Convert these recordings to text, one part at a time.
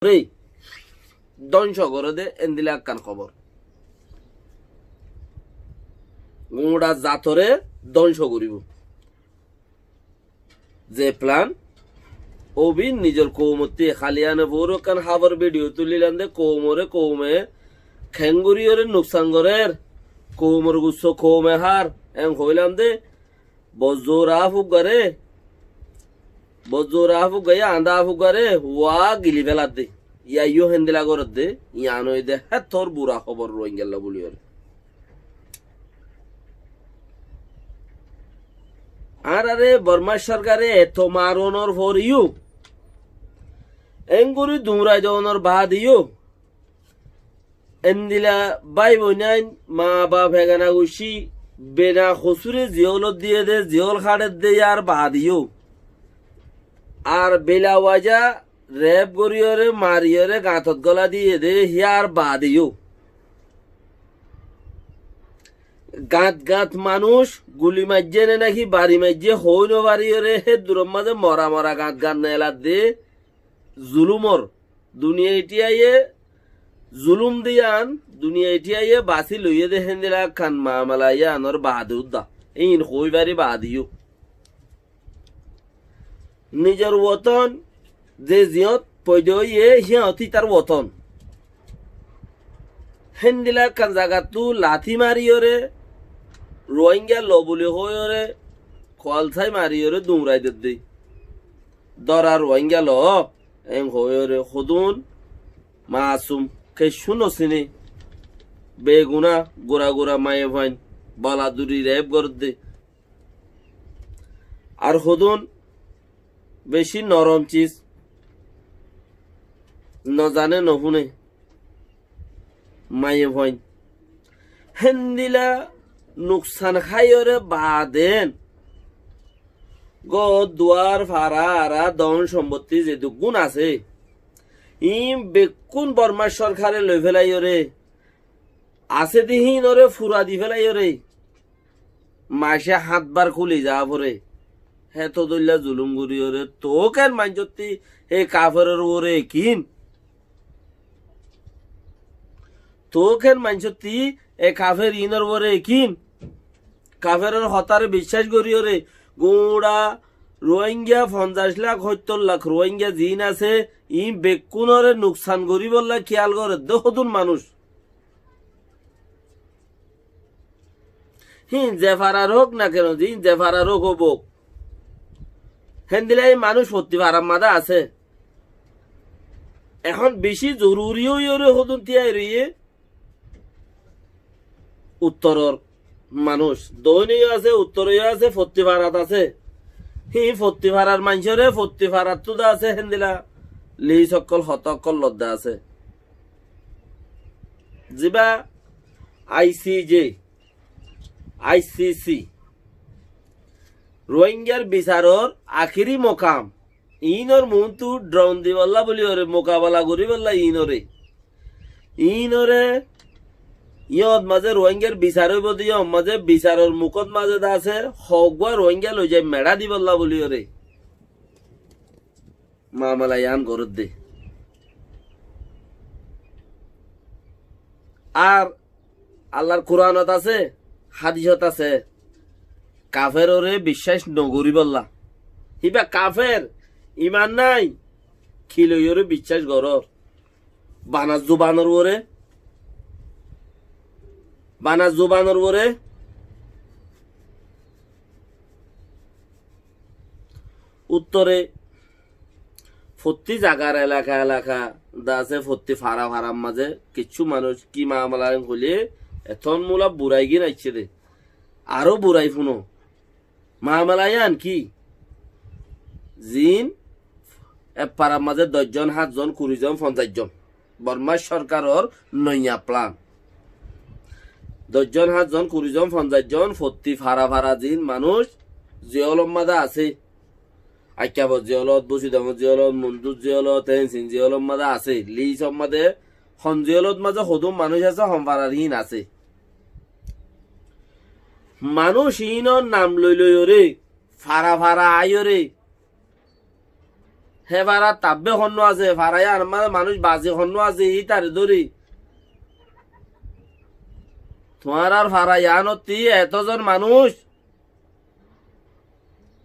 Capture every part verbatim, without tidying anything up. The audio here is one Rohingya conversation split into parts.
re dóngco goré dé, endila ekkán hóbor. Guñça zatore dóngco goríbou. Ze plan, óbi nizor koumottí háli ane fúra ekkán hábor bidiyó tulílam dé, koumoré koume keéngoríyoré nuksan gorér, koumor gussó koume hár, en hoilám dé, bozzur aáf uggaré, bozzur aáf uggaiyé añdá aáf uggaré, uá gili féladdé. Yíaiyó héndila gorédde, yián óilde héttor bura hóbor Ruáingalla bóliyoré. Añáráre Bormá sorkare eto maronor foreyó, engorí duñrai doonor baadeyó, endila bái boináin, maa baf, egana guccí, bena hosúre ziyólot diyé dé, ziyól háçedde, yár baadeyó, ar bela waja rep goríyoré, mariyoré gañtot góla diyé dé, híyar baadeyó gañt gañt manúic guli maijjé né náki bari maijjé hoói nofaríyoré, hé duror mazé mora mora gañt gañt neeladdé zulúmor. Duniya ithíyaye zulúm de yían, duniya ithíyaye basí loiyé dé héndila ekkán mamala yíanor baade uddá. Íin hoói fari baadeyó. Nizor wotón, ze ziyót foida óiye, híyan óti tar wotón. Héndila ekkán zagattú lathí mariyoré, Ruáinga lo buli hoóiyoré, kualsái mariyoré duñrai dedde. Dóra Ruáinga lo, en hoóiyoré hodún maasum, keccú nosiné, beguná, gura gura maiyafuain bola duri rep gorédde. Ar hodún bicí norom cis, nozané nofúne maiyafuain. Héndila nuksan háiyoré baade gór duar, fara ara, don sombottí zedukkún asé, iín bekkún Bormá sorkare loifélaiyóre, asé dé híinoré fura difélaiyóre, maicé háñtbar kúli zaá foré. Héto dóilla zulúm goríyoré, toóu ken maincótti hé kaferor uore ekin? Toóu ken maincótti e kafer iínor uore ekin? Kaferor hotáre biccác goríyoré, guñça Ruáinga fonzaic lak, hóittor lak Ruáinga ziín asé, iín bekkúnoré nuksan goríbolla kiyál gorédde hodún manúic. Híin ze farar óuk na keno, híin ze farar óuk óbou. Héndila híin manúic fottí farar mazé asé. Ehón bicí zoruri óiyoré hodún tíai roiyé uttoror manúic. Doóine yó asé, uttore yó asé, fottí farat asé. Híin fottí farar maincóre, fottí farattú de asé, héndila lis ókkol, hotá ókkol lodde asé. Zibá I C J, I C C, Ruáingar bisaror akéri mokam, iínor muúntu dhroun dibollá bóliyoré, mukabala goríbollá iínoré, iínoré, yíñot mazé Ruáingar bisar óibou de yíñot mazé bisaror mukót mazé de asé, hoggúa Ruáinga loizai meçá dibollá bóliyoré. Mamala yián gorédde. Ar Allar Kuranot asé, hádisot asé, kaferoré biccác nogoríbolla. Híba kafer, iman nái, ki loiyoré biccác gorór? Bana zubanor uore, bana zubanor uore. Uttore fottí zagar elaka elaka de asé, fottí fara farar mazé kiccú manúic ki mamala hoilé etón mula burai gín aiccé dé. Aró burai fúno. Mamala yián ki? Ziín ek farar mazé doc zon, háñt zon, kuri zon, fonzaic zon. Bormá sorkaror noiya plan. Doc zon, háñt zon, kuri zon, fonzaic zon, fottí fara fara ziín manúic ziyólot mazé asé. Aikkafot ziyólot, Busidongor ziyólot, Mundut ziyólot, Ensin ziyólot mazé asé. Lisot mazé, hon ziyólot mazé hodún manúic asé, hon farar híin asé. Manúic iínor nam loi loiyoré, fara fara aáiyoré, Hé farat tabbe honnúa asé, fara yíanor mazé manúic bazi honnúa asé, ítare dóri. Tuáñrar fara yíanottí etózon manúic,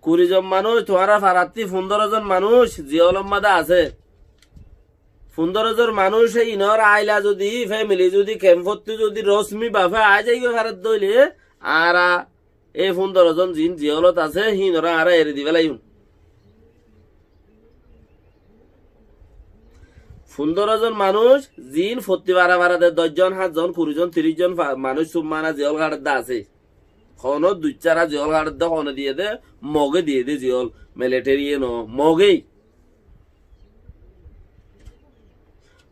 kuri zon manúic, tuáñrar farattí fundóro zon manúic ziyólor mazé asé. Fundóro zon manúic hé inor aila zodi, femili zodi, kemfottí zodi rosmi bafe aái zaigói farat dóile, añára e fundóro zon ziín ziyólot asé, híinoré añára eri di félaiyum. Fundóro zon manúic ziín fottí fara fara de doc zon, háñt zon, kuri zon, tiríc zon fa-, manúic summána ziyól gaçedde asé. Honó duiccara ziyól gaçedde, hone diyé de, Moge diyé de ziyól, militariye no, Mogei.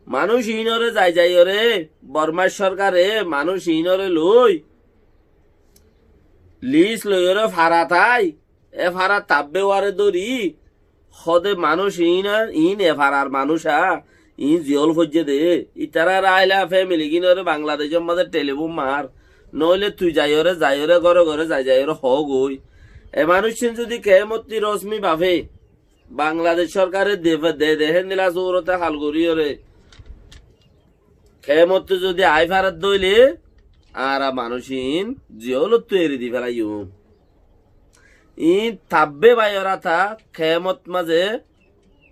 Manúic iínoré zai zaiyóre, Bormar sórkare manúic iínoré loi, lis loiyóre fara tái, e fara tabbe uare dóri, hóde manúic iín, iín e farar manúic a, iín ziyól foijjé de, ítarar aila femili gínoré Bangladecór mazé telifún mar, noóile tui zaiyóre, zaiyóre, góre góre zai zaiyóre hoógoi. E manúiccín zodi keémottí rosmi bafe, Bangladec sórkare de, de, de, héndilla suúrote hal goríyoré, keémottú zodi aái farat dóile, añára manúic iín ziyólottú eri di félaiyum. Iín tabbe báiyor ata keémot mazé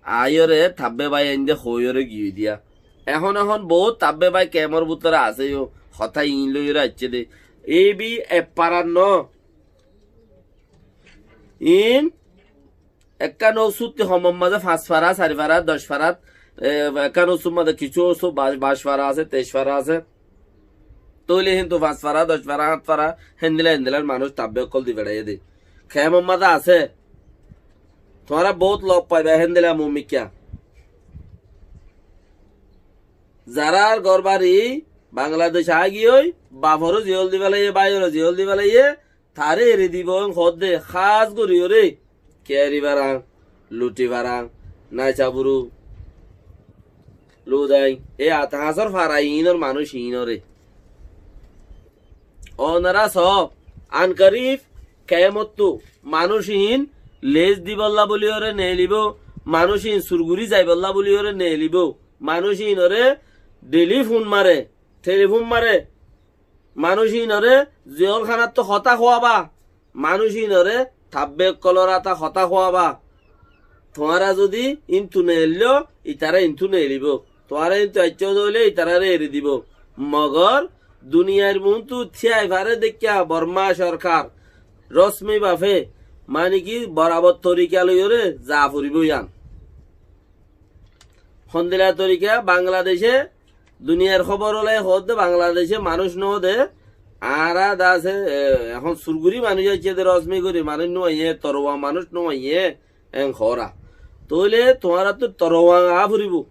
aáiyoré tabbe bái ainde hoóiyoré giyói diya. Ehón ehón boóut tabbe bái keémor bútore asé yó, hotá iín loiyóre aiccé dé. Ibi ek farar no. Iín ekkán usuttí homor mazé fañs fara, sair fara, doc fara, e, ekkán usur mazé kissú usur ba-, baic fara asé, teic fara asé. Tóile híntu fañs fara, doc fara, háñt fara, héndilla héndilla manúic tabbe ókkol di feçaiyé dé. Keémor mazé asé. Tuáñra boóut lof faiba héndilla mumikká. Zarár górbari Bangladec aáigiyói, baforó ziyól di félaiyé, báiyoró ziyól di félaiyé, taré eri dibo en hoódde, hás goríyoré, Kiyari faran, Luti faran, Naisaburu, Ludain, e Atahañsór fara iínor manúic iínoré. Onorá soó, ankarib keémottú manúic iín les dibollá bóliyoré neelibóu, manúic iín surgurí zaibollá bóliyoré neelibóu, manúic iínoré dheilí fun mare, telifún mare, manúic iínoré ziyólkánattu hotá hoóaba, manúic iínoré tabbe ókkolór ata hotá hoóaba. Tuáñra zodi íntu neeilló, itará intú neelibóu. Tuáñra íntu aiccó dé óile itaráre eri dibóu. Mogor duniyair muúntu thíyai faré deikká Bormá sorkar rosmi bafe, mani ki, borabor torika loiyóre zaa foribóu yían. Hondila torika Bangladece duniyair hóbor óle hoódde Bangladece manúic noóde, añára de asé, e, ehón surgurí manúic aiccé de rosmi gorí manúic nóaiyé, torwa manúic nóaiyé, en hoóra. Tóile tuáñrattú torwa aá foribóu.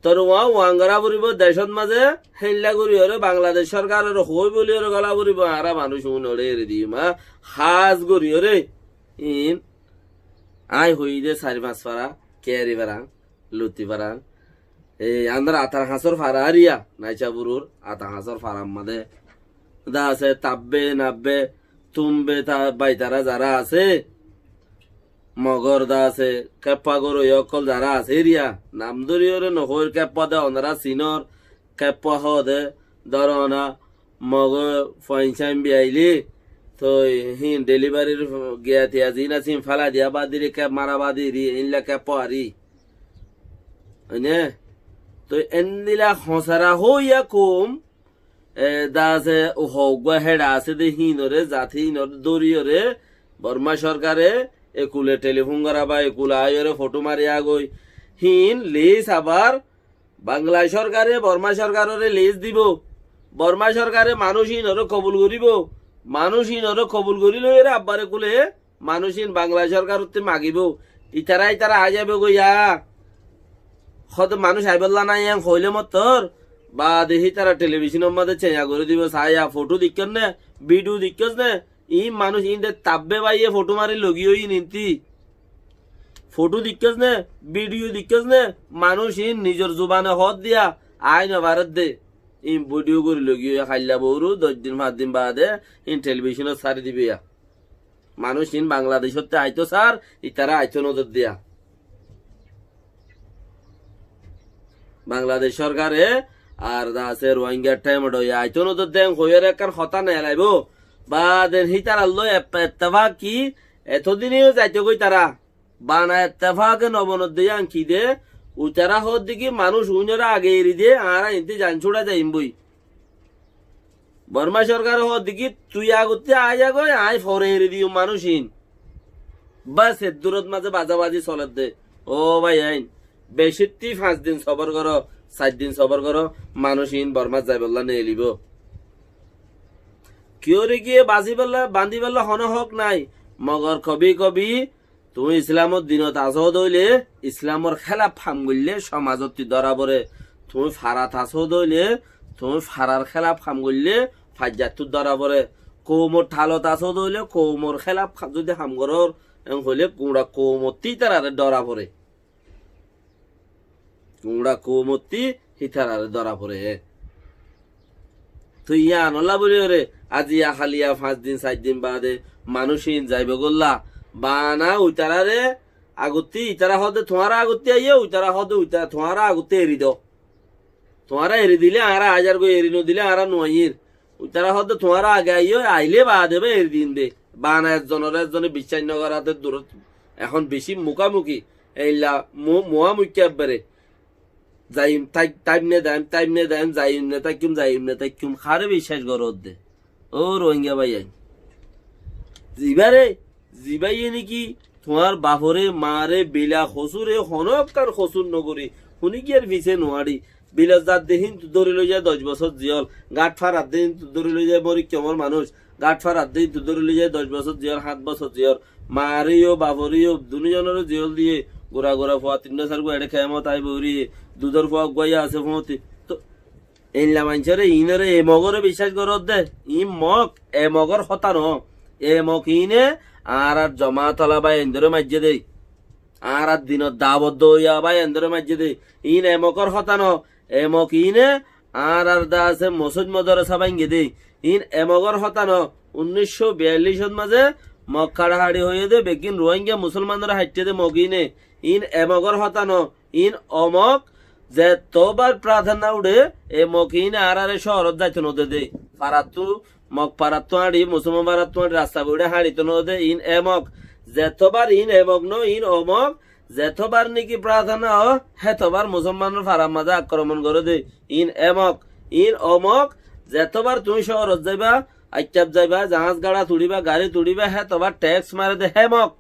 Torwa uán gorá foribóu, decót mazé héilla goríyoré Bangladec sorkaroré hoói bóliyoré golá foribóu, añára manúic unoré eri diyum, hás goríyoré iín aññí hoiyí dé sair fañs fara, Kiyari faran, Luti faran, e, añárar Atahañsór fara ariya, Naisaburur Atahañsór fara mazé de asé, tabbe, nabbe, tumbe, ta-, baitará zará asé, Mogor de asé, keppa goroi ókkol zará asé eriya, nam dóriyoré nohoóir, keppa de onorá sinór, keppa hoóde, dóro na, Mogor fuain sáin biyailí, toi híin dhelibarir giya tiya ziín asé híin félai diya bádiri, kep mara bádiri, éilla keppa ari. Óine? Toi endila hosára hoóiya koum, e, de asé, uhá uggúa héça asé dé híinoré, zat híinoré dóriyoré, Bormá sorkare ekule telifún gorá ba ekule aáiyoré fotó mari agói. Híin lis abar Bangla sorkare Bormá sorkaroré lis dibou. Bormá sorkare manúic híinoré kobul goríbou. Manúic híinoré kobul gorí loiyóre abbar ekule manúic iín Bangla sorkarottí magibóu. Itará itará aái zaibou goi yá. Hóde manúic aibólla nái en hoilé mottor. Baade hítara telebicónor mazé ceña gorí dibou, saáiya, fotó deikkós né, bidhiyo deikkós né, iín manúic iín de tabbe báiye fotó mari logiyói iín intí. Fotó deikkós né, bidhiyo deikkós né, manúic iín nizor zubane hoóddiya, aái nofarédde. Iín bidhiyo gorí logiyói háilla boóru doc din fañs din baade iín telebicónot sári dibou yá. Manúic iín Bangladecótte aitó sár, itará aitó nodér diya. Bangladec sórkare ar de asé Ruáingar thaim oçoiya aitó nodér de en hoiyóre ekkán hotá neelaibóu. Baade hítarar lói ep-, ettefak ki, etódine yó zaitogói tará. Bana ettefake nobonodde yían ki de, uitará hoódde ki manúic uínoré age eri de, añára iín ttú zain cúçai zaiyum boi. Bormá sórkare hoódde ki, tui agottí aái zagói, aññí fore eri diyum manúic iín. Bas, eddúrot mazé bazabazi soledde. Ó báiyain, becittí fañs din sobór goró, sair din sobór goró, manúic iín Bormát zaibollá neelibóu. Kiyóre kiyé bazibólla, bañdibólla honó hók nái. Mogor kobi kobi tuñí Islamor dinot asó de óile, Islamor hélaf ham goillé comazottú dóra foré. Tuñí farat asó de óile, tuñí farar hélaf ham goillé faijjattú dóra foré. Koumor thalot asó de óile, koumor hélaf ha-, zodi ham gorór, en hoilé guñça koumottú ítararé dóra foré. Guñça koumottú hítararé dóra foré. Toi yíanolla bóliyoré, aziya háliya fañs din, sair din baade manúic iín zaibogólla. Bana uitararé agottí, itará hoódde tuáñra agottí aiyó, uitará hoódde uita-, tuáñra agottí eri do. Tuáñra eri dilé añára aái zargói, eri nodilé añára nuaiyír. Uitará hoódde tuáñra age aiyó, ailé baade bá eri dim de. Bana ezzonoré ezzone biccác nogoráte durot. Ehón bicí mukámuki. Eilla mu-, muámuikká ebbere. Zaiyum, tái-, táim ne daim, táim ne daim, zaiyum ne táikkúm, zaiyum ne táikkúm. Haré biccác goródde? Ó Ruáinga báiyain. Zibáre, zibáye néki tuáñr baforé, maaré, bila hosúre, honókkar hosúr nogorí, huníkiyar fisé nuaçí. Bilot zadde híntu dóri loi zai doc bosór ziyól, gáth faradde híntu dóri loi zai morikkómor manúic, gáth faradde híntu dóri loi zai doc bosór ziyól, háñt bosór ziyól, maaré yó, baforé yó, dunúzonoré ziyól diyé, gura gura fua tinnúa sárgua eçé kemot aibóu riyé, dudór fua uggúa yó asé fúñti. Toi eilla maincóre iínoré, e Mogoré biccác goródde, iín Mog, e Mogor hotá noó. E Mog iíne añárar zomaatola báiyaindóre maijjé dé. Añárar dinot dawot doiya báiyaindóre maijjé dé. Iín e Mogor hotá noó. E Mog iíne añárar de asé mosóid modorasá báinge dé. Iín e Mogor hotá noó. Unníc cót biyallícot mazé Mog haçahaçi hoiyé dé, beggín Ruáinga musólmanoré haiththé dé Mog iíne. Iín e Mogor hotá noó. Iín o Mog, zetóbar prathana uçé, e Mog iíne añáráre cóorot zaito nodé dé. Farattú, Mog farattú áñçi, Musúlman farattú áñçi, rasta boiçé háñçito nodé, iín e Mog. Zetóbar iín e Mog noó, iín o Mog, zetóbar néki prathana ó, hétobar Musúlmanor farar mazé akromon goré dé, iín e Mog. Iín o Mog, zetóbar tuñí cóorot zaibá, aiccát zaibá, zaház gáçat uçíba, garit uçíba, hétobar theks mare dé hé Mog.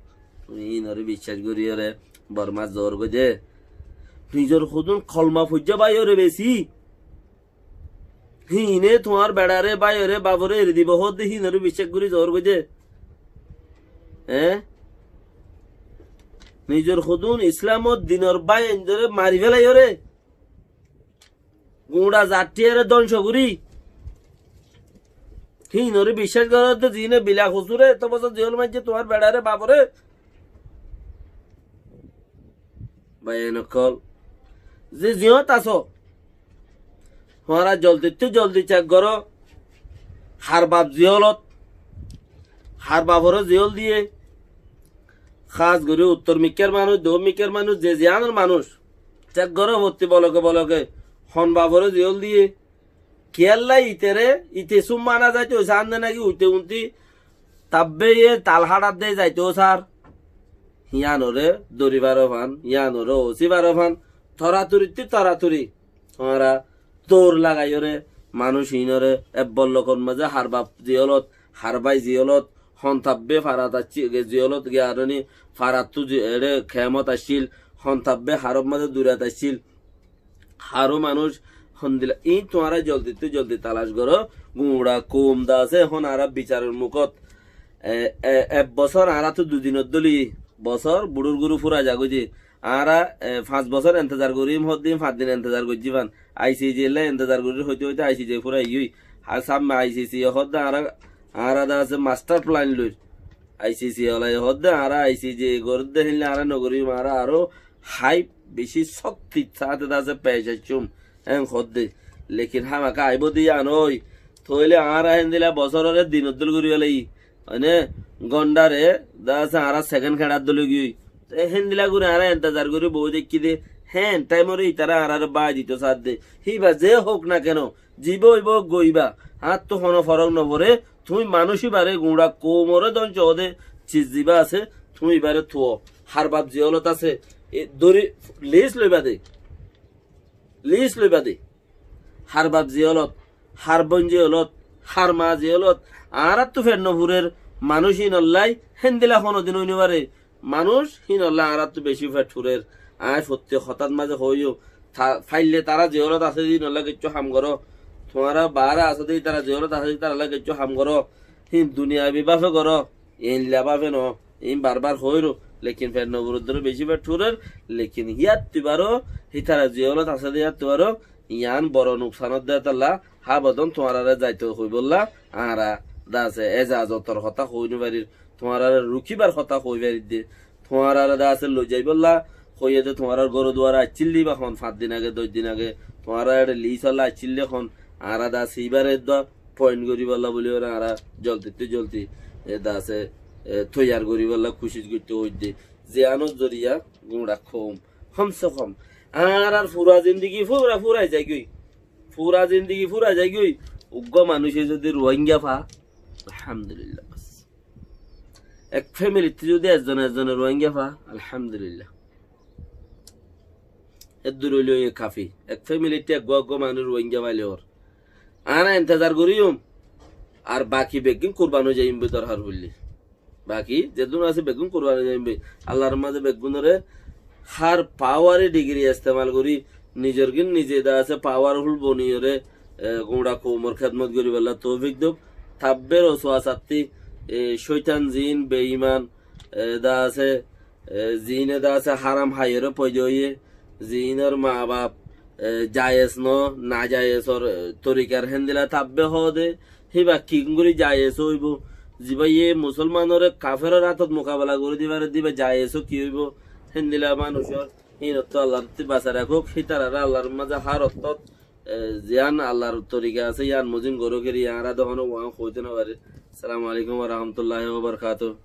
Tuñí iínoré biccác goríyoré Bormát zoór goidé. Nizor hodún kolma foijjá báiyoré besi. Híine tuáñr beçaré, báiyoré, baforé eri dibou hoódde híinoré biccác gorí zoór goidé. Eé? Nizor hodún Islamor dinor báiyaindóre mari félaiyoré. Guñça zattiyaré dónco gorí. Híinoré biccác goródde ziíne bila hosúre eto bosór ziyól maijjé tuáñr beçaré baforé. Báiyain ókkol, ze ziyót asó, tuáñra zoldittú zoldi cek goró. Har baf ziyólot, har baforé ziyól diyé. Hás gorí uttor mikkár manúic, doón mikkár manúic, ze ziyánor manúic, cek goró fottí boloke boloke, hon baforé ziyól diyé. Kiyólla iteré, ite súmma ana zaito óiye, sánde náki uite unti, tabbé iye tal háçadde zaito sár. Yíanoré dóri faro fán, yíanoré ósi faro fán, toraturittú toraturi. Tuáñra dour lagaiyóre, manúic iínoré, ebbollokor mazé har baf ziyólot, har bái ziyólot, hon tabbé farat aiccíl, ge ziyólot ge aróni, farattú zi-, eçé kemot aiccíl, hon tabbé haror mazé durat aiccíl. Haró manúic hondila, iín tuáñra zoldittú zoldi talac goró, guñça koum de asé, ehón añára bicaror mukót, e, e, ek bosór añárattú dui dinot dóli, bosór buçúr gurú fúrai zagói de. Añára, e, fañs bosór entezar gorim, hoddin fañs din entezar goijjí fán. ICJ lla entezar gorir hoite hoite ICJ fúrai giyói. Ar sámme ICC ye hoódde añára, añára de asé master plan loir. ICC ola ye hoódde añára ICJ gorédde héinle añára nogorim, añára aró hái bicí sóktir sáñte de asé pec aiccúm, héen hoódde. Lekin hámaka aibóu de yían ói, tóile añára héndila bosóroré dinot dóil gorí félaiyi. Óine, gondáre, dá asé añára sekén keñçát dóli giyói. Te héndila gorí añára entezar gorí boói deikkí dé, hén thaimoré ítara añáráre báñgi dito saádde. Híba ze houk na keno, zibá óibo goibá, añáttu honó forók noforé, tuñí manúic íbaré guñça koumoré dónco óde, ciz zibá asé, tuñí íbaré tuwó. Hár baf ziyólot asé, e dóri lis loibá dé. Lis loibá dé. Hár baf ziyólot, hár bóin ziyólot, hár maa ziyólot, añáráttu fet nofurér manúic hínollái, héndila honódin ói nofaré. Manúic hínollá añáráttu bicí fet furér. Aññí fottí hotát mazé hoóiyo, ta-, faille tará ziyólot asé dé hínollá kiccú ham goró. Tuáñra baáre asé dé ítara ziyólot asé dé ítarallá kiccú ham goró. Hín duniyabi báfe goró. Eilla báfe noó. Iín barbár hoóiro. Lekin fet nofuróddoré bicí fet furér. Lekin híyattu baró, hítara ziyólot asé dé híyattu baró, yián boro nuksanot dé tálla, hábodon tuáñráre zaito hoibólla, añára dá asé ezazotor hotá hoói nofarir. Tuáñráre rukíbar hotá hoói faridde. Tuáñráre dá asé loizaibólla hoiyé dé tuáñrár góror duare aiccíl dé íba hon, fañs din age, doc din age, tuáñráre eçe liísolla aiccíl dé hon, añára dá asé íbaré dá point goríbolla bóli óre añára zoldittú zoldi, e, dá asé, e, toiyar goríbolla kucíc goittó hoiddé. Ziyánor zoriya guñça koum, hom se hom, añárár fura zindigi fura furai zaigói. Fura zindigi furai zaigói. Uggúa manúice zodi Ruáinga fa, alhamdulillah, bas. Ek femilittú zodi ezzone ezzone Ruáinga fa, alhamdulillah. Eddúr óile óiye kafi. Ek femilittú eggúa eggúa manúic Ruáinga faile ór. Añára entezar goríyum. Ar baki beggún kurban ói zaiyum boi dorhar hoilé. Baki zedún asé beggún kurban ói zaiyum boi. Allar mazé beggúnoré hár pawari dhigiri estemal gorí, nizorgín nize dá asé pawarful boniyóre, e, guñça koumor kédmot goríbolla toufik douk. Tabbé rosuwa sattí, e, cóitan zin, beiman, e, dá asé, e, ziíne dá asé háram háiyoré foida óiye, ziínor maa baf, e, jayes noó, najayesor, e, torikar héndila tabbé hoóde, híba kingóri jayes óibo? Zibáye musólmanoré kaferor átot mukabela gorí dibar dé íba jayes ó ki óibo? Héndila manúicor híinottú Allattú basai rakók, hítararé Allar mazé hár ottót, e, ziyán Allar torika asé, yían mozin gorók eri añára dé honó uán hoitó nofarir. Assalamu alaikum wa rahmatullahi wa barakatuhu.